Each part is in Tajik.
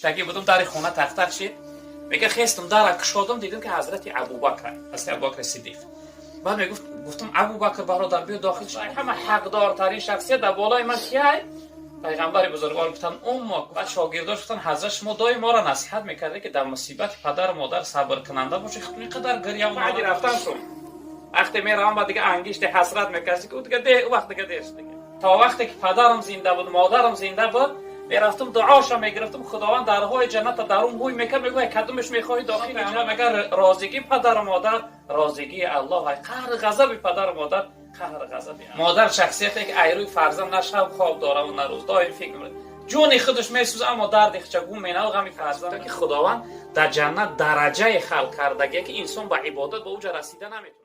Таги будум, дари хона тақ-тақ шид. Мега, хестум, дара кушодум, дидум, ки ҳазрати Абубакр, ҳазрати Абубакр Сиддиқ. Баъд мегуфт, гуфтум: «Абубакр, бародар, биё, дохил шав. Ҳама ҳақдортарин шахсият дар болои ман кияй?» Пайғамбари бузургвор гуфтанд: «Уммук». Баъд шогирдош гуфтанд: «Ҳазрат, шумо доим моро насиҳат мекарде, ки дар мусибати падару модар сабркунанда бошед. Ин қадар гиря баъди рафтан шум, вақте меравам, ба дига ангишти ҳасрат мекаси, ки дига де вақт дига дер дига. То вақте ки падарам зинда буд, модарам зинда буд, мерафтум, дуоша мегирифтум, Худованд дарҳои ҷанната дарун ҳуй мекард, мегӯяд: «Кадумеш мехоҳӣ, дохил?» Магар розигии падару модар розигии Аллоҳ, қаҳри ғазаби падару модар қаҳри ғазаби модар. Шахсияте, ки айрӯи фарзанд на шаб хоб дораву на рӯз, доим фикр, ҷони худаш месӯза, аммо дарди хича гум менав ғами фарзанд, ки Худованд дар ҷаннат дараҷае халқ кардагие, ки инсон ба ибодат ба уҷа расида наметавонад.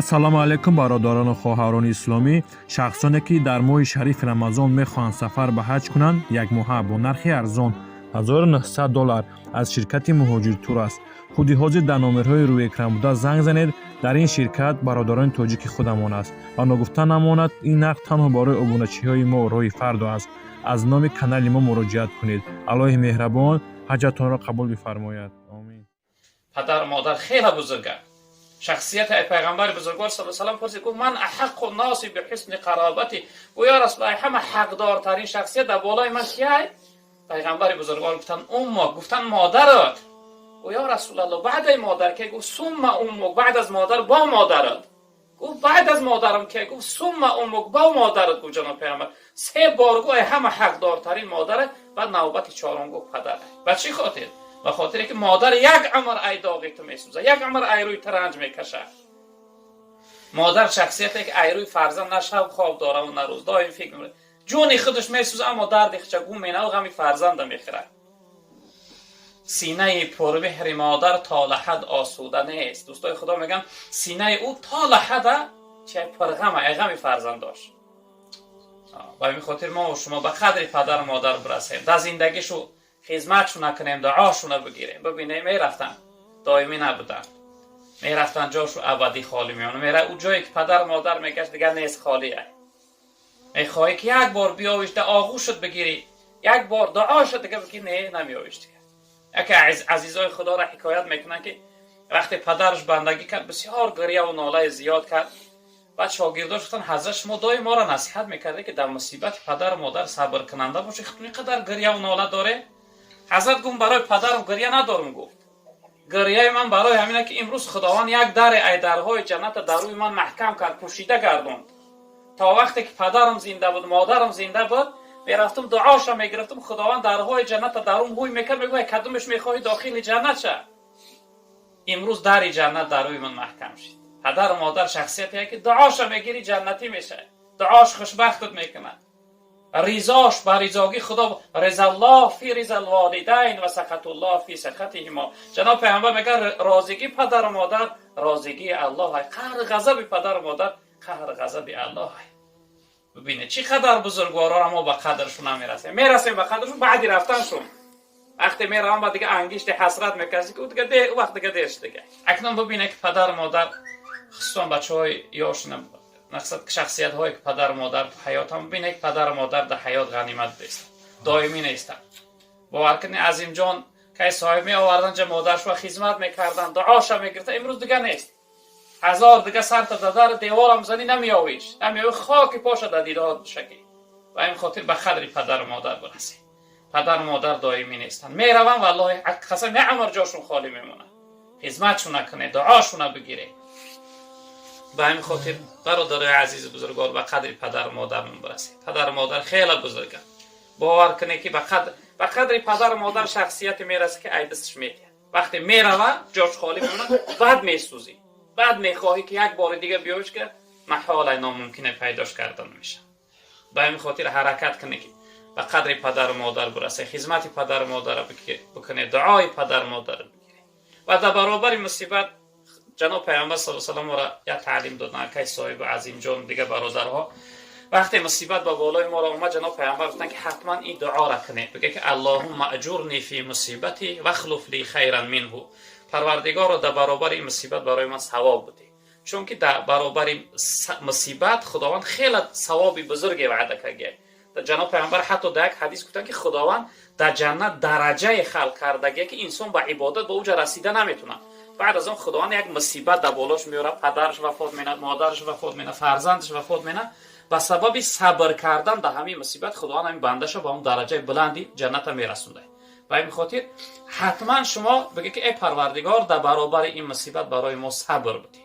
Ассалому алайкум, бародарону хоҳарони исломӣ, шахсоне, ки дар моҳи шарифи Рамазон мехоҳанд сафар ба ҳаҷ кунанд, якмоҳа бо нархи арзон 1900 доллар аз ширкати Муҳоҷиртур аст. Худи ҳозир дар номерҳои рӯи экран буда занг занед. Дар ин ширкат бародарони тоҷики худамон аст ва ногуфта намонад, ин нарх танҳо барои обуначиҳои мо Роҳи Фардо аст. Аз номи канали мо муроҷиат кунед. Аллоҳи меҳрабон ҳаҷатонро қабул бифармояд, омин. Падару модар хеле бузурганд. Шахсияти пайғамбари бузургвор сал салам пурсид, гуфт: «من أحق الناس بحسن قرابتي». Гӯ: «Ё Расулаллоҳ, ҳама ҳақдортарин шахсият дар болои ман кияй?» Пайғамбари бузургвор гуфтанд: «أمك». Гуфтанд: «Модарат». Гӯ: «Ё Расулаллоҳ, баъдаи модар ке?» Гуфт: «ثم أمك». Баъд аз модар бо модарат. Гуфт: «Баъд аз модарам ке?» Гуфт: «ثم أمك». Бо модарат, гуфт ҷаноб пайғамбар. Се бор гу: ҳама ҳақдортарин модарат. Баъд навбати чорум гуфт: «Падар». Ба чӣ хотир? Ба хотире, ки модар як умр ай доғи ту месӯза, як умр ай рӯи ту ранҷ мекашад. Модар шахсияте, ки ай рӯи фарзанд на шаб хоб дораву на рӯз, доим фикр, ҷони худаш месӯза, аммо дарди хича гум менав ғами фарзанда мехӯрад. Синаи пурмеҳри модар то лаҳад осуда нест. Дӯстои Худо мегӯянд, синаи ӯ то лаҳада че пурғама, ай ғами фарзандош. Ба ҳамин хотир мо шумо ба қадри падару модар бирасем, дар зиндагишу хизматшу накунем, дуошуна бигирем. Бибинем, мерафтанд, доимӣ набуданд, мерафтанд, ҷошу абадӣ холӣ мемонад. Мера, ӯ ҷое, ки падару модар мегашт, дигар нест, холия. Мехоҳӣ, ки як бор биёвиш, да оғӯшат бигирӣ, як бор дуошат дига бигӣ, не, намеёвиш дигар. Яке азизои Худоро ҳикоят мекунанд, ки вақте падараш бандагӣ кард, бисёр гиряву нолаи зиёд кард. Баъд шогирдош гуфтанд: «Ҳазрат, шумо доим моро насиҳат мекарде, ки дар мусибати падару модар сабркунанда бошед. Ин қадар гиряву нола доре?» Ҳазрат гуфт: «Барои падарам гиря надорам». Гуфт: «Гиряи ман барои ҳамина, ки имрӯз Худованд як даре ай дарҳои ҷанната дар рӯи ман маҳкам кард, пӯшида гардонд. То вақте ки падарам зинда буд, модарам зинда буд, мерафтум, дуоша мегирифтум, Худованд дарҳои ҷанната дарун ҳуй мекард, мегӯяд: «Кадумеш мехоҳӣ, дохили ҷаннат ша». Имрӯз дари ҷаннат дар рӯи ман маҳкам шид». Падару модар шахсияте, ки дуоша мегирӣ, ҷаннатӣ мешавад, дуош хушбахтат мекунад, ризош ба ризогӣ Худо. رضا الله في رضا الوالدين وسخط الله في سخطهما. Ҷаноб пайғамбар мегӯяд: розигӣ падару модар розигии Аллоҳ, қаҳри ғазаби падару модар қаҳри ғазаби Аллоҳ. Бибинед, чӣ қадар бузургворора мо ба қадршон намерасем. Мерасем ба қадршон баъди рафтаншон. Вақте меравам, ба дига ангишти ҳасрат мекаси, ки дига де вақт дига дер дига. Акнун бибинед, ки падару модар, хусусан бачаҳои ёш, мақсад, шахсиятҳое, ки падару модар ҳаётам, бибинед, ки падару модар дар ҳаёт ғанимат нестанд, доимӣ нестанд. Бовар кунед, Азимҷон кай соҳиб меовардан, ҷа модаршва хизмат мекардан, дуоша мегирифта, имрӯз дига нест. Ҳазор дига сарта дадар деворам занӣ, намеёвиш, намеёви, хоки поша дар дидаҳо шакӣ. Ба ин хотир ба қадри падару модар бирасед. Падару модар доимӣ нестанд, мераванд, валлоҳи қасам, як умр ҷошон холӣ мемонад. Хизматшона кунед, дуошона бигиред. Ба ҳамин хотир, бародарои азизу бузургвор, ба қадри падару модармон бирасед. Падару модар хеле бузурганд. Бовар кунед, ки ба қадри падару модар шахсияте мерасад, ки ай дасташ метиҳад. Вақте мерава, ҷош холӣ мемонад, баъд месӯзӣ, баъд мехоҳӣ, ки як бори дига биёш, ки маҳолай, номумкине, пайдош карда намешавад. Ба ҳамин хотир ҳаракат кунед, ки ба қадри падару модар бирасед, хизмати падару модарро бикунед, дуои падару модарро бигиред. Ва дар баробари мусибат ҷаноб пайғамбар сал салам моро як таълим доданд. Акай соҳибу Азимҷон, дига бародарҳо, вақте мусибат ба болои моро омад, ҷаноб пайғамбар гуфтанд, ки ҳатман ин дуоро кунед. Бигӯ, ки اللهم أجرني في مصيبتي واخلف لي خيرا منه. Парвардигоро, дар баробари ин мусибат барои ман савоб будӣ. Чунки дар баробари мусибат Худованд хеле савоби бузурге ваъда кардия. Ҷаноб пайғамбар ҳатто дар як ҳадис гуфтанд, ки Худованд Дар ҷаннат дараҷае халқ кардагие, ки инсон ба ибодат ба уҷа расида наметунад. Баъд аз он Худованд як мусибат дар болош меорад: падараш вафот менад, модараш вафот менад, фарзандаш вафот менад. Ба сабаби сабр кардан дар ҳамин мусибат Худованд ҳамин бандаша ба он дараҷаи баланди ҷанната мерасонда. Ба ин хотир ҳатман шумо бигӯед, ки эй Парвардигор, дар баробари ин мусибат барои мо сабр бидӣ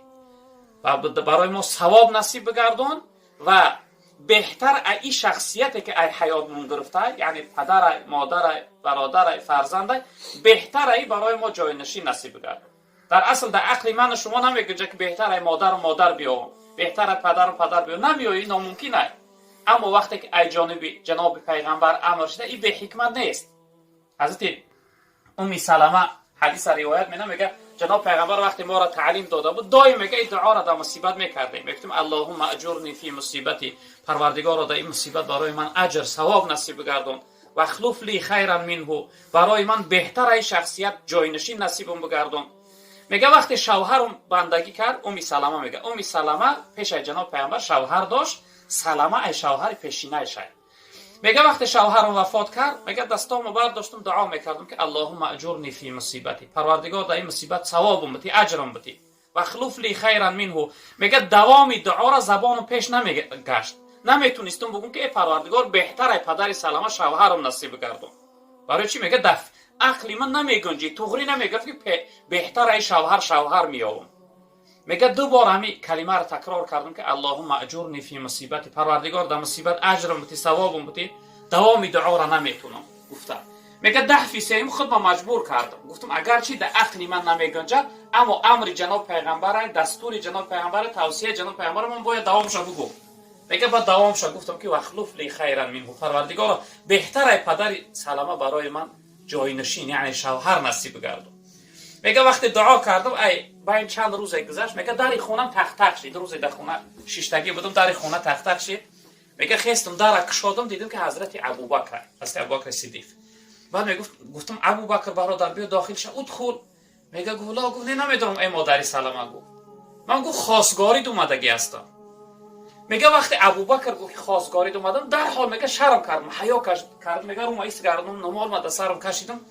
ва барои мо савоб насиб бигардон ва беҳтар ин шахсияте, ки ай ҳаётмон гирифта, яъне падарай, модарай, бародарай, фарзандай, беҳтар ай барои мо ҷойнишин насиб бигардон. Дар асл дар ақли ману шумо намегунҷа, ки беҳтар ай модару модар биёвам, беҳтар ай падару падар биёвам. Намеои, номумкин ай. Аммо вақте ки ай ҷониби ҷаноби пайғамбар амр шуда, ин беҳикмат нест. Ҳазрати Уми Салама ҳадиса ривоят мена, мега: ҷаноб пайғамбар вақте моро таълим дода буд, доим мега, ин дуоро дар мусибат мекардем, мегуфтем: «Аллоҳумма аҷурни фи мусибати», Парвардигоро, дар ин мусибат барои ман аҷр, савоб насиб бигардон, واخلف لي خيرا منه, барои ман беҳтар ай шахсият ҷойнишин насибам бигардон. Мега, вақте шавҳарам бандагӣ кард, Уми Салама мега, Уми Салама пешаи ҷаноб пайғамбар шавҳар дошт, Салама ай шавҳари пешинаи. Мега, вақте шавҳарам вафот кард, мега, дастому бардоштум, дуо мекардам, ки اللهم أجرني في مصيبتي, Парвардигор, дар ин мусибат савобум бити, аҷрам бити, واخلف لي خيرا منه. Мега, давоми дуоро забоном пеш намегашт, наметунистум бугум, ки э Парвардигор, беҳтар ай падари Салама шавҳарам насиб бигардон. Барои чӣ? Мега, даф ақли ман намегунҷи, туғрӣ намегуфт, ки беҳтар ай шавҳар меёвам. Мега, ду бор ҳами калимаро такрор кардам, ки اللهم أجرني في مصيبتي, Парвардигор, дар мусибат аҷрам бути, савобам бути. Давоми дуоро наметунам гуфта. Мега, дафъи сеюм худма маҷбур кардам, гуфтам: агарчи дар ақли ман намегунҷад, аммо амри ҷаноб пайғамбара, дастури ҷаноб пайғамбара, тавсияи ҷаноб пайғамбара, ман бояд давомша бугӯм. Мега, ба давомша гуфтам, ки واخلف لي خيرا منه, Парвардигоро, беҳтар ай падари Салама барои ман ҷойнишин, яъне шавҳар насиб бигардон. Мега, вақте дуо кардам, ай байн чанд рӯзе гузашт, мега, дари хонам тахтақ шид. Рӯзе дар хона шиштагӣ будам, дари хона тахтақ шид. Мега, хестум, дара кушодам, дидам, ки ҳазрати Абубакр, ҳазрати Абубакри Сиддиқ. Баъд мегуфт, гуфтам: «Абубакр, бародар, биё, дохил ша, ادخل». Мега, гуфт: لا, гуфт, не, намедонам, эй модари Салама, гуфт, ман, гуфт, хосгорид омадагӣ ҳастам. Мега, вақте Абубакр гуфт, ки хосгорид омадам, дарҳол, мега, шарм кардам, ҳаё кардам. Мега, рума ист гардам, номол дар сарам кашидам.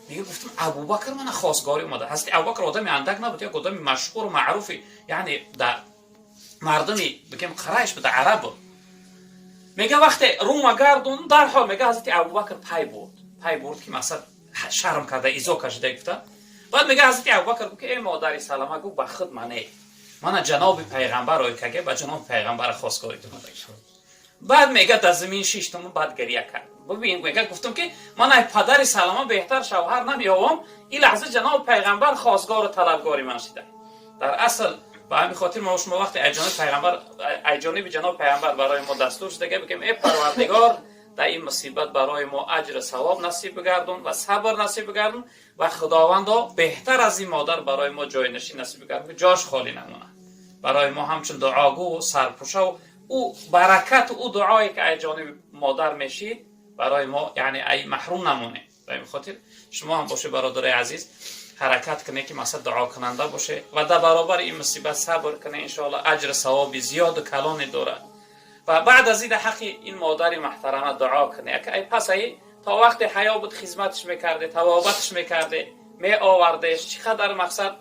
Мега, гуфтам: «Абубакр мана хосгорӣ омада». Ҳазрати Абубакр одами андак набуд, як одами машҳуру маъруфи, яъне дар мардуми, бигем, Қурайш буда, араб буд. Мега, вақте рума гардон, дарҳол, мега, ҳазрати Абубакр пай бурд, пай бурд, ки мақсад шарм карда, изо кашида гуфта. Баъд, мега, ҳазрати Абубакр гуфт, ки эй модари Салама, гуфт, ба худ мане, мана ҷаноби пайғамбар ойкаге ба ҷаноби пайғамбара хосгорӣ омада. Баъд, мега, дар замин шиштаму баъд гиря кардам. Бибин, мега, гуфтам, ки ман ай падари Салама беҳтар шавҳар намеёвам, ин лаҳза ҷаноби пайғамбар хосгору талабгори ман шида. Дар асл ба ҳамин хотир мо шумо вақте ай ҷониби пайғамбар, ай ҷониби ҷаноби пайғамбар барои мо дастур шуда, бигем: «Эй Парвардигор, дар ин мусибат барои мо аҷру савоб насиб бигардон ва сабр насиб бигардон ва Худовандо, беҳтар аз ин модар барои мо ҷойнишин насиб бигардон, ки ҷош холӣ намонад». Барои мо ҳамчун дуогӯ сарпӯшаву ӯ баракату ӯ дуое, ки ай ҷониби модар мешид, барои мо, яъне, ай маҳрум намонем. Ба ин хотир шумо ҳам боше, бародарои азиз, ҳаракат кунед, ки масалан дуокунанда боше ва дар баробари ин мусибат сабр кунед. Иншоалло, аҷру савоби зиёду калоне дорад. Ва баъд аз ин дар ҳаққи ин модари муҳтарама дуо кунед. Ай пас ай то вақте ҳаё буд, хизматаш мекарде, табобаташ мекарде, меовардеш. Чӣ қадар, мақсад,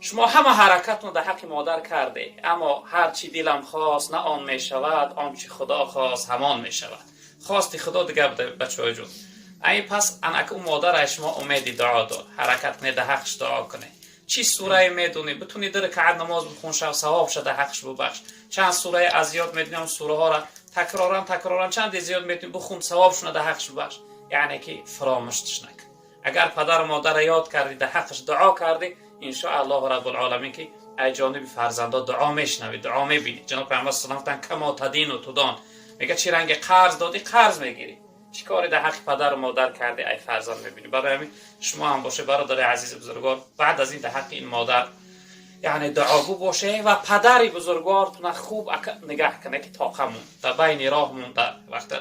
шумо ҳама ҳаракатро дар ҳаққи модар карде. Аммо ҳарчи дилам хост, на он мешавад, он чи Худо хост, ҳамон мешавад. Хости Худо дигар буда, бачаҳои ҷон. Ай пас анака ӯ модар ай шумо умеди дуо дор, ҳаракат кунед, дар ҳаққаш дуо кунед. Чӣ сурае медонӣ, битунӣ ду ракаат намоз бихун, шав, савоб ша, дар ҳаққаш бубахш. Чанд сурае аз ёд медонӣ, сураҳоро такроран, такроран чанде зиёд метунӣ, бихун, савобшуна дар ҳаққаш бубахш. Яъне ки фаромӯшташ накун. Агар падару модарро ёд кардӣ, дар ҳаққаш дуо кардӣ, иншоаллоҳу раббулоламин, ки ай ҷониби фарзандо дуо мешунавӣ, дуо мебинӣ. Ҷаноб Пайғамбар саллаллоҳу гуфтанд: كما تدين تدان. Мега, чӣ ранге қарз додӣ, қарз мегирӣ. Чӣ коре дар ҳаққи падару модар кардӣ, ай фарзанд мебинӣ. Барои ҳамин шумо ҳам боше, бародари азизи бузургвор, баъд аз ин дар ҳаққи ин модар, яъне, дуогӯ боше ва падари бузургвортона хуб нигаҳ кунед, ки тоқа монд, дар байни роҳ монда. Вақта,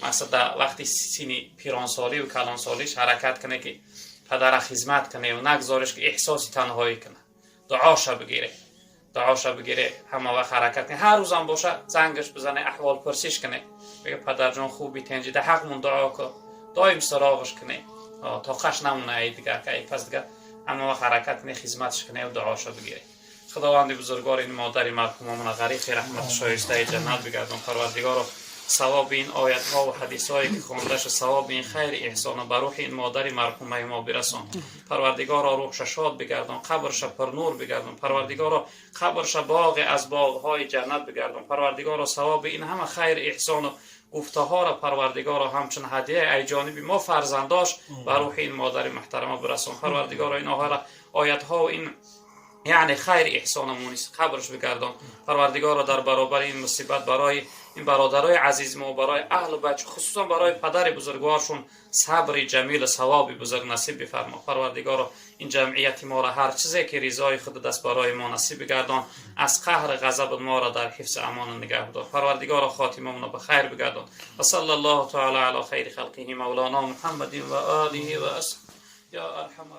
масалан, дар вақти синни пиронсолию калонсолиш ҳаракат кунед, ки падара хизмат кунед ва нагзореш, ки эҳсоси танҳоӣ кунад. Дуоша бигире, дуоша бигире, ҳама вақт ҳаракат кунед, ҳар рӯзам боша, зангаш бизане, аҳволпурсиш кунед. Бига: «Падарҷон, хуби, тенҷи, дар ҳақмон дуо кун». Доим суроғш кунӣ, тоқаш намона. Ай дигар ай пас дигар ҳама вақт ҳаракат кунӣ, хизматш кунӣ ва дуошо бигирӣ. Худованди бузургвор ин модари марҳумамона ғариқи раҳмат, шоистаи ҷаннат бигардон. Парвардигоро, савоби ин оятҳо ва ҳадисҳое ки хонда шуд, савоби ин хайри эҳсона ба рӯҳи ин модари марҳумаи мо бирасон. Парвардигоро, рӯҳша шод бигардон, қабрша пурнур бигардон. Парвардигоро, қабрша боғе аз боғҳои ҷаннат бигардон. Парвардигоро, савоби ин ҳама хайри эҳсону гуфтаҳоро, Парвардигоро, ҳамчун ҳадия ай ҷониби мо фарзандош ба рӯҳи ин модари муҳтарама бирасон. Парвардигоро, ин оятҳо ин яъне хайр эҳсона муниси қабрш бигардон. Парвардигоро, дар баробари ин мусибат барои ин бародарои азизи мо, барои аҳлу бача, хусусан барои падари бузургворшон сабри ҷамилу савоби бузург насиб бифармо. Парвардигоро, ин ҷамъияти моро ҳар чизе ки ризои худ аст барои мо насиб бигардон, аз қаҳри ғазаб моро дар ҳифзи амону нигаҳ бидор. Парвардигоро, хотимамоно ба хайр бигардон. Ва салла Аллоҳу таала ала хайри халқиҳи мавлоно Муҳаммадин ва олиҳи ва асҳабиҳи ё арҳама.